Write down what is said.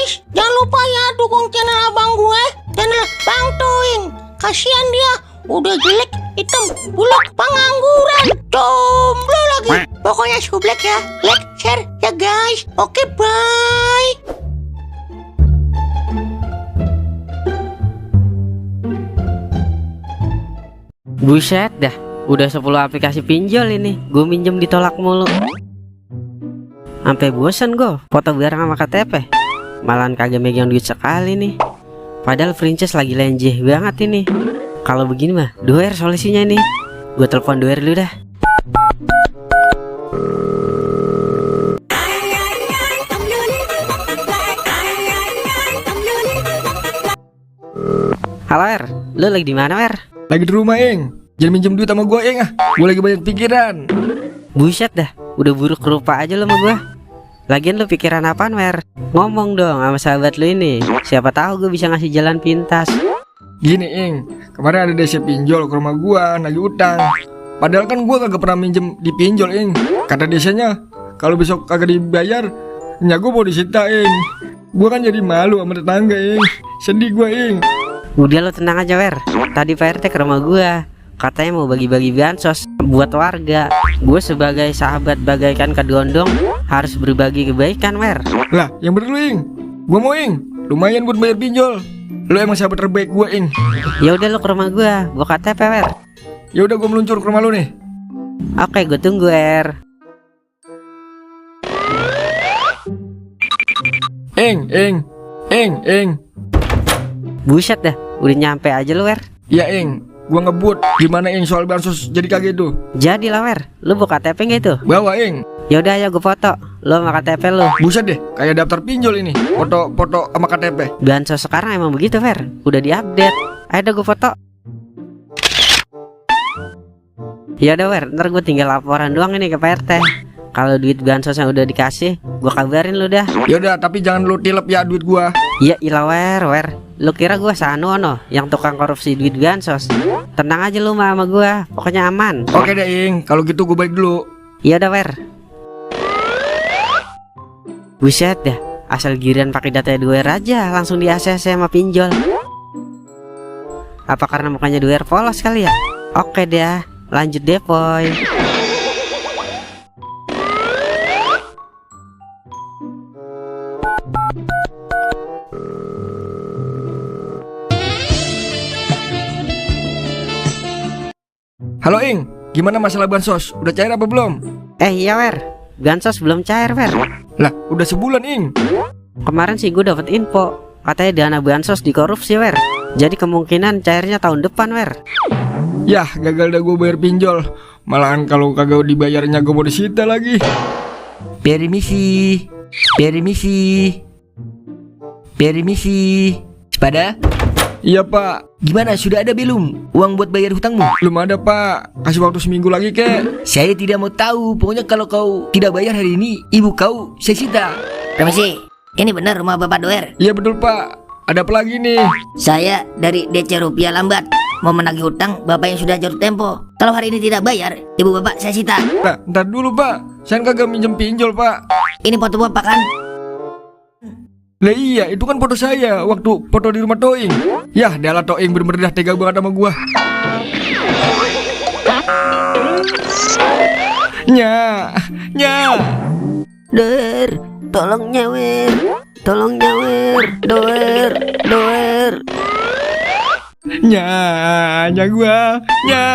guys, jangan lupa ya dukung channel abang gue, channel Bang Toing. Kasihan dia, udah jelek, hitam, buluk, pengangguran, jomblo lagi. Pokoknya sublek ya, like, share ya guys. Oke, bye. Buset dah, udah 10 aplikasi pinjol ini. Gue minjem ditolak mulu. Sampai bosan gue foto bareng sama KTP. Malahan kagak megang duit sekali nih. Padahal Princess lagi lenjeh banget ini. Kalau begini mah Doer solusinya nih. Gue telepon Doer dulu dah. Halo Er, lu lagi di mana Er? Lagi di rumah, Eng. Jangan minjem duit sama gue, Eng. Gue lagi banyak pikiran. Buset dah, udah buruk rupa aja lu sama gue. Lagian lu pikiran apaan, Wer? Ngomong dong sama sahabat lu ini. Siapa tahu gue bisa ngasih jalan pintas. Gini, Eng. Kemarin ada desa pinjol ke rumah gue, nagih utang. Padahal kan gue kagak pernah minjem di pinjol, Eng. Kata desanya, kalau besok kagak dibayar, nya gue mau disita, Eng. Gue kan jadi malu sama tetangga, Eng. Sedih gue, Eng. Udah lo tenang aja, Wer. Tadi Pak RT ke rumah gua, katanya mau bagi-bagi bansos buat warga. Gue sebagai sahabat bagaikan kedondong harus berbagi kebaikan, Wer. Lah, yang bener lu, Eng. Gue mau, Eng. Lumayan buat bayar pinjol. Lu emang sahabat terbaik gue, Eng. Ya udah lo ke rumah gua KTP, Wer. Ya udah, gue meluncur ke rumah lu nih. Oke, gue tunggu, Wer. Eng. Buset dah, udah nyampe aja lo, Wer. Ya, Eng. Gua ngebut. Gimana, Eng, soal bansos jadi kaget tuh? Jadi lah, Wer. Lu bawa KTP nggak itu? Bawa, Eng. Ya udah, ayo gue foto. Lo sama KTP lo. Buset deh, kayak daftar pinjol ini. Foto sama KTP. Bansos sekarang emang begitu, Wer. Udah diupdate. Ayo dah gue foto. Ya udah, Wer. Ntar gue tinggal laporan doang ini ke Pak RT. Kalau duit bansosnya udah dikasih, gue kabarin lu dah. Yaudah, tapi jangan lu tilep ya duit gua. Iya ilah, Wer. Lu kira gue Sanono yang tukang korupsi duit bansos? Tenang aja lu sama gue, pokoknya aman. Oke deh, Ing. Kalau gitu gue balik dulu. Iya udah, Wer. Buset dah, asal giliran pakai data Doer aja langsung di ACC sama pinjol. Apa karena mukanya Doer polos kali ya? Oke deh, lanjut deh, boy. Halo, Ing. Gimana masalah bansos? Udah cair apa belum? Iya, Wer. Bansos belum cair, Wer. Lah, udah sebulan, Ing. Kemarin sih gue dapet info, katanya dana bansos dikorupsi, Wer. Jadi kemungkinan cairnya tahun depan, Wer. Yah, gagal dah gue bayar pinjol. Malahan kalau kagak dibayarnya gue mau disita lagi. Permisi. Sepada? Iya, Pak. Gimana, sudah ada belum uang buat bayar hutangmu? Belum ada, Pak. Kasih waktu seminggu lagi, kek. Saya tidak mau tahu. Pokoknya kalau kau tidak bayar hari ini, ibu kau saya sita. Permisi, ini benar rumah Bapak Doer? Iya betul, Pak. Ada apa lagi nih? Saya dari DC Rupiah Lambat, mau menagih hutang Bapak yang sudah jatuh tempo. Kalau hari ini tidak bayar, ibu Bapak saya sita. Nah, ntar dulu, Pak. Saya kagak minjem pinjol, Pak. Ini foto Bapak kan? Lah iya, itu kan foto saya waktu foto di rumah Toing. Yah, dalah Toing bener-bener dah tega banget sama gua. Nya. Doer, tolong nyawer. Doer. Nya gua. Nya.